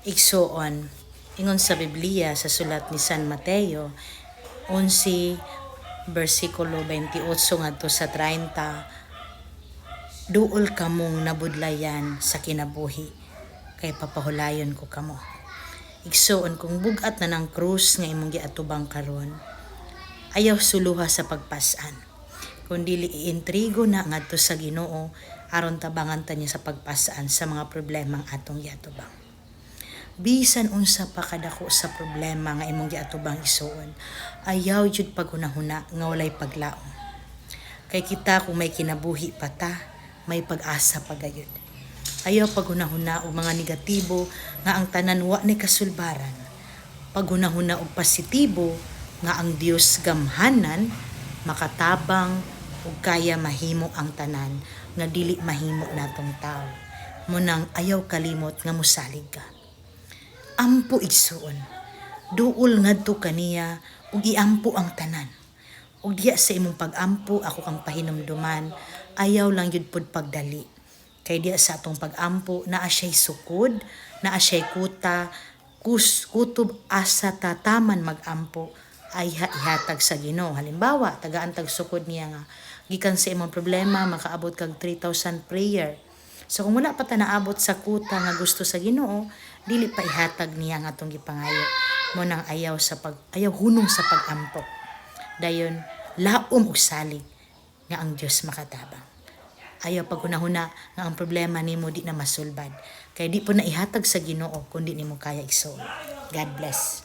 Igsuon, ingon sa Biblia sa sulat ni San Mateo 11 bersikulo 28 ngadto sa 30, "Duol kamong nabudlayan sa kinabuhi kay papahulayon ko kamo." Igsuon, kung bugat na ng krus nga imong giatubang karon, ayaw suluha sa pagpasan, kun dili iintrigo na ngadto sa Ginoo aron tabangan ta niya sa pagpasan sa mga problemang atong giatubang. Bisan unsa pa kadako sa problema nga imong giatubang, igsuon, ayaw jud paghunahuna nga walay paglaom. Kay kita, kung may kinabuhi pa ta, may pag-asa pa gayud. Ayaw paghunahuna og mga negatibo nga ang tanan wa ni kasulbaran. Paghunahuna og positibo nga ang Dios gamhanan, makatabang ug kaya mahimo ang tanan nga dili mahimo natong tao. Mao nang ayaw kalimot nga mosalig ka. Ampo, igsuon. Duol ngadto kaniya ug iampo ang tanan. Ug diha sa imong pag-ampo, ako kang pahinumduman, ayaw lang yun pud pagdali. Kay diha sa atong pag-ampo, naa siya'y sukod, naa siya'y kuta, kus, kutob asa tataman mag-ampo ay ihatag sa Ginoo. Halimbawa, tagaan tag sukod niya nga gikan sa imong problema makaabot kag 3,000 prayer. So kung wala pa ta naabot sa kuta nga gusto sa Ginoo, dili pa ihatag niya nga atong gipangayo. Mao nang ayaw hunong sa pag-ampo. Dayon laom og salig nga ang Dios makatabang. Ayaw paghunahuna nga ang problema nimo di na masulbad. Kay di po na ihatag sa Ginoo kung di nimo kaya, igsoon. God bless.